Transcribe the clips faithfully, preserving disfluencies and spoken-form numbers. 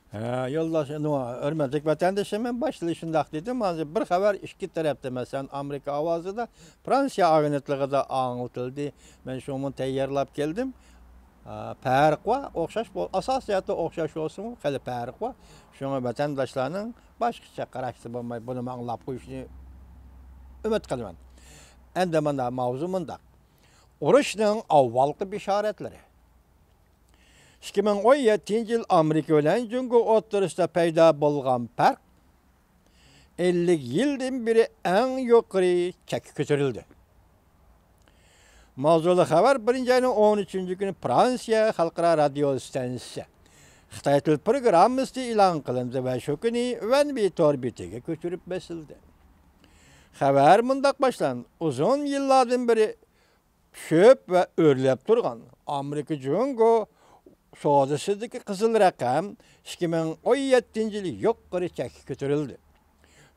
ھە، يولداش، نو-، ھۆرمەتلىك ۋەتەندىشىم، مەن باشتا شۇنداق دېدىم. ھازىر بىر خەۋەر ئىككى تەرەپتە، مەسىلەن، ئامېرىكا ئاۋازىدا، فرانسىيە ئاگېنتلىقىدا ئاڭلىتىلدى. مەن شۇنىمۇ تەييارلاپ كەلدىم. ئا، پەرق بار، ئوخشاش بول-، ئاساسىي جەھەتتە ئوخشاش بولسىمۇ، خېلى پەرق بار. شۇڭا ۋەتەنداشلارنىڭ باشقىچە قاراشتا بولماي، بۇنىمۇ ئاڭلاپ قويۇشىنى ئۈمىد قىلىمەن. ئەمدى مانا ماۋزۇ مۇنداق. ئۇرۇشنىڭ ئاۋۋالقى بېشارەتلىرى. ئىككى مىڭ ئون يەتتىنچى يىل ئامېرىكا بىلەن جۇڭگو ئوتتۇرىسىدا پەيدا بولغان پەرق ئەللىك يىلدىن بېرى ئەڭ يۇقىرى چەككە كۆتۈرۈلدى. ماۋزۇلۇق خەۋەر بىرىنچى ئاينىڭ ئون ئۈچىنچى كۈنى فرانسىيە خەلقئارا رادىيو ئىستانسىسى خىتاي تىل پروگراممىسىدا ئېلان قىلىندى ۋە شۇ كۈنى ۋەنبى تور بېتىگە كۆچۈرۈپ بېسىلدى. خەۋەر مۇنداق باشلاندى: ئۇزۇن يىللاردىن بېرى چۈشۈپ ۋە ئۆرلەپ تۇرغان ئامېرىكا جۇڭگو سودىسىدىكى قىزىل رەقەم ئىككى مىڭ ئون يەتتىنچى يىلى يۇقىرى چەككە كۆتۈرۈلدى.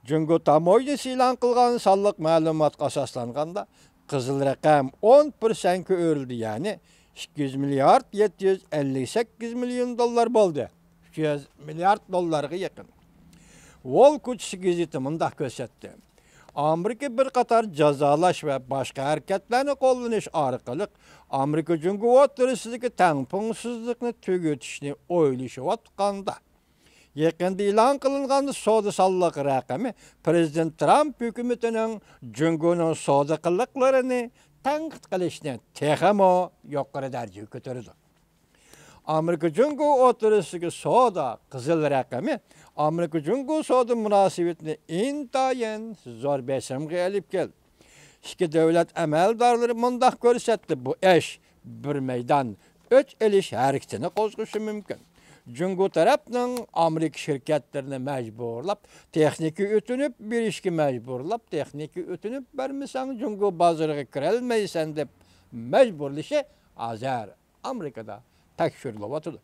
جۇڭگو تاموژنىسى ئېلان قىلغان سانلىق مەلۇماتقا ئاساسلانغاندا، قىزىل رەقەم ئون پىرسەنتكە ئۆرلىدى، يەنى ئىككى يۈز مىليارد يەتتە يۈز ئەللىك سەككىز مىليون دوللار بولدى. ئۈچ يۈز مىليارد دوللارغا يېقىن. ۋول كوچىسى گېزىتى مۇنداق كۆرسەتتى: ئامېرىكا بىر قاتار جازالاش ۋە باشقا ھەرىكەتلەرنى قوللىنىش ئارقىلىق ئامېرىكا جۇڭگو ئوتتۇرىسىدىكى تەڭپۇڭسىزلىقنى تۈگىتىشنى ئويلىشىۋاتقاندا، يېقىندا ئېلان قىلىنغان سودا سانلىق رەقىمى پىرېزىدېنت ترامپ ھۆكۈمىتىنىڭ جۇڭگونىڭ سودا قىلىقلىرىنى تەنقىد قىلىشنى تېخىمۇ يۇقىرى دەرىجىگە كۆتۈرىدۇ. ئامېرىكا جۇڭگو ئوتتۇرىسىدىكى سودا قىزىل رەقىمى ئامېرىكا جۇڭگو سودا مۇناسىۋىتىنى ئىنتايىن زور بېسىمغا ئېلىپ كەلدى. ئىككى دۆلەت ئەمەلدارلىرى مۇنداق كۆرسەتتى: بۇ ئىش بىر مەيدان ئۆچ ئېلىش ھەرىكىتىنى قوزغىشى مۇمكىن. جۇڭگو تەرەپنىڭ ئامېرىكا شىركەتلىرىنى مەجبۇرلاپ تېخنىكا ئۆتۈنۈپ بېرىشكە مەجبۇرلاپ، تېخنىكا ئۆتۈنۈپ بەرمىسەڭ جۇڭگو بازىرىغا كىرەلمەيسەن دەپ مەجبۇرلىشى ھازىر ئامېرىكىدا تەكشۈرۈلۈۋاتىدۇ.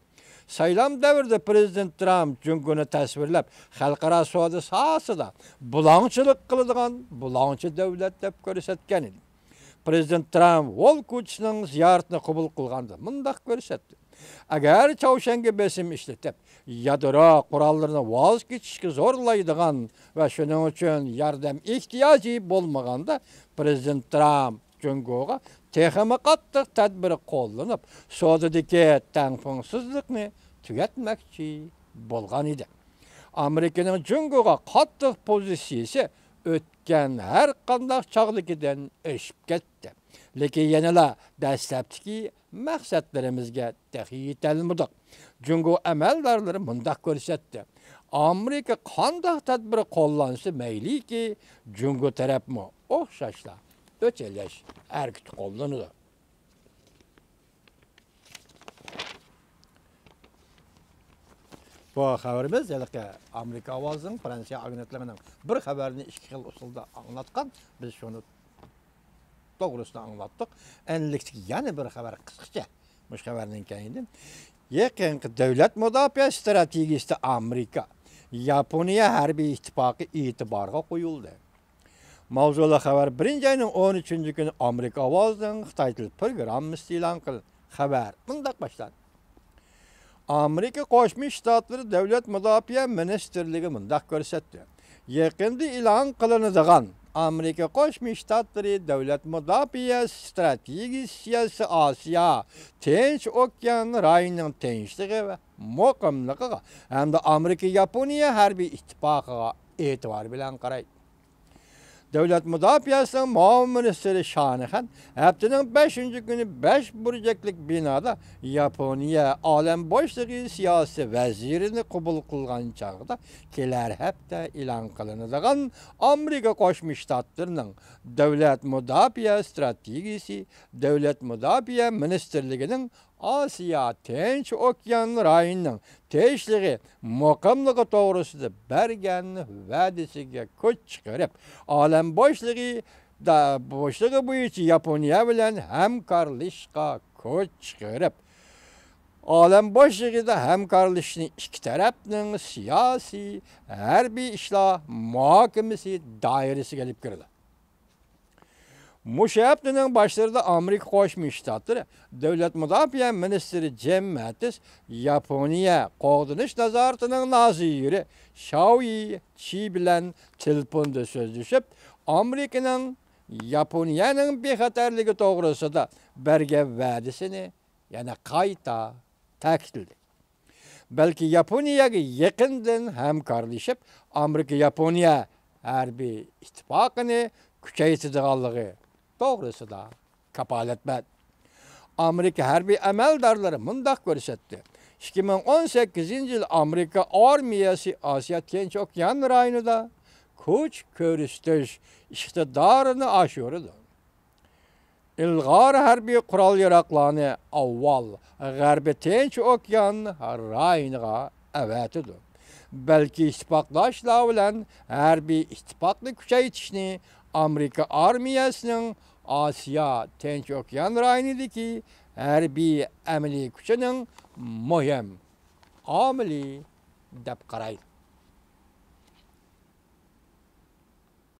سايلام دەۋرىدە پىرېزىدېنت ترامپ جۇڭگونى تەسۋىرلەپ، خەلقئارا سودا ساھەسىدە بۇلاڭچىلىق قىلىدىغان بۇلاڭچى دۆلەت دەپ كۆرسەتكەن ئىدى. پىرېزىدېنت ترامپ ۋول كوچىسىنىڭ زىيارىتىنى قوبۇل قىلغاندا مۇنداق كۆرسەتتى: ئەگەر چاۋشيەنگە بېسىم ئىشلىتىپ، يادرو قوراللىرىنى ۋاز كېچىشكە زورلايدىغان ۋە شۇنىڭ ئۈچۈن ياردەم ئېھتىياجى بولمىغاندا، پىرېزىدېنت ترامپ جۇڭگوغا تېخىمۇ قاتتىق تەدبىر قوللىنىپ، سودىدىكى تەڭپۇڭسىزلىقنى تۈگەتمەكچى بولغان ئىدى. ئامېرىكىنىڭ جۇڭگوغا قاتتىق پوزىتسىيىسى ئۆتكەن ھەر قانداق چاغدىكىدىن ئېشىپ كەتتى. لېكىن يەنىلا دەسلەپتىكى مەقسەتلىرىمىزگە تېخى يېتەلمىدۇق. جۇڭگو ئەمەلدارلىرى مۇنداق كۆرسەتتى: ئامېرىكا قانداق تەدبىر قوللانسا مەيلىكى، جۇڭگو تەرەپمۇ ئوخشاشلا ئۆچ ئېلىش ھەرىكىتى قوللىنىدۇ. بۇ خەۋىرىمىز ھېلىقى ئامېرىكا ئاۋازىنىڭ فرانسىيە ئاگېنتلىقىنىڭ بىر خەۋەرنى ئىككى خىل ئۇسۇلدا ئاڭلاتقان. بىز شۇنى توغرىسىدا ئاڭلاتتۇق. ئەنلىكتىكى يەنە بىر خەۋەر قىسقىچە. مۇشۇ خەۋەرنىڭ كەينىدىن، يېقىنقى دۆلەت مۇداپىئە ستراتېگىيىسىدە ئامېرىكا، ياپونىيە ھەربىي ئىتتىپاقى ئېتىبارغا قويۇلدى. ماۋزۇلۇق خەۋەر بىرىنچى ئاينىڭ ئون ئۈچىنچى كۈنى ئامېرىكا ئاۋازىنىڭ خىتاي تىل پروگراممىسىدا ئېلان قىلىندى. خەۋەر مۇنداق باشلاندى. ئامېرىكا قوشما شتاتلىرى دۆلەت مۇداپىئە مىنىستىرلىكى مۇنداق كۆرسەتتى: يېقىندا ئېلان قىلىنىدىغان ئامېرىكا قوشما شتاتلىرى دۆلەت مۇداپىئە ستراتېگىيىسى سىياسىتى ئاسىيا، تىنچ ئوكيان رايونىنىڭ تىنچلىقى ۋە مۇقىملىقىغا ھەمدە ئامېرىكا ياپونىيە ھەربىي ئىتتىپاقىغا ئېتىبار بىلەن قارايدۇ. دۆلەت مۇداپىئەسىنىڭ مۇئاۋىن مىنىستىرى شانىخەن ھەپتىنىڭ بەشىنچى كۈنى بەش بۇرجەكلىك بىنادا ياپونىيە ئالەم بوشلۇقى سىياسىتى ۋەزىرىنى قوبۇل قىلغان چاغدا، كېلەر ھەپتە ئېلان قىلىنىدىغان ئامېرىكا قوشما شتاتلىرىنىڭ دۆلەت مۇداپىئە ستراتېگىيىسى، دۆلەت مۇداپىئە مىنىستىرلىكىنىڭ ئاسىيا تىنچ ئوكيان رايونىنىڭ تىنچلىقى، مۇقىملىقى توغرىسىدا بەرگەن ۋەدىسىگە كۆز چىقىرىپ، ئالەم بوشلۇقى، دا-، بوشلۇقى بويىچە ياپونىيە بىلەن ھەمكارلىشىشقا كۆز چىقىرىپ، ئالەم بوشلۇقىدا ھەمكارلىشىشنى ئىككى تەرەپنىڭ سىياسىي، ھەربىي ئىشلار مۇھاكىمىسى دائىرىسىگە ئېلىپ كىرىدۇ. مۇشۇ ھەپتىنىڭ باشلىرىدا ئامېرىكا قوشما شتاتلىرى دۆلەت مۇداپىئە مىنىستىرى جىم ماتىس ياپونىيە قوغدىنىش نازارىتىنىڭ نازىرى شاۋيى چى بىلەن تېلېفوندا سۆزلىشىپ، ئامېرىكىنىڭ ياپونىيەنىڭ بىخەتەرلىكى توغرىسىدا بەرگەن ۋەدىسىنى يەنە قايتا تەكىتلىدى. بەلكى ياپونىيەگە يېقىندىن ھەمكارلىشىپ، ئامېرىكا ياپونىيە ھەربىي ئىتتىپاقىنى كۈچەيتىدىغانلىقى توغرىسىدا كاپالەت بەردى. ئامېرىكا ھەربىي ئەمەلدارلىرى مۇنداق كۆرسەتتى: ئىككى مىڭ ئون سەككىزىنچى يىل ئامېرىكا ئارمىيەسى ئاسىيا تىنچ ئوكيان رايونىدا كۈچ كۆرسىتىش ئىقتىدارىنى ئاشۇرىدۇ. ئىلغار ھەربىي قورال-ياراغلارنى ئاۋۋال غەربىي تىنچ ئوكيان رايونىغا ئەۋەتىدۇ. بەلكى ئىتتىپاقداشلار بىلەن ھەربىي ئىتتىپاقنى كۈچەيتىشنى ئامېرىكا ئارمىيەسىنىڭ ئاسىيا تىنچ ئوكيان رايونىدىكى ھەربىي ئەمەلىي كۈچىنىڭ مۇھىم ئامىلى دەپ قارايدۇ.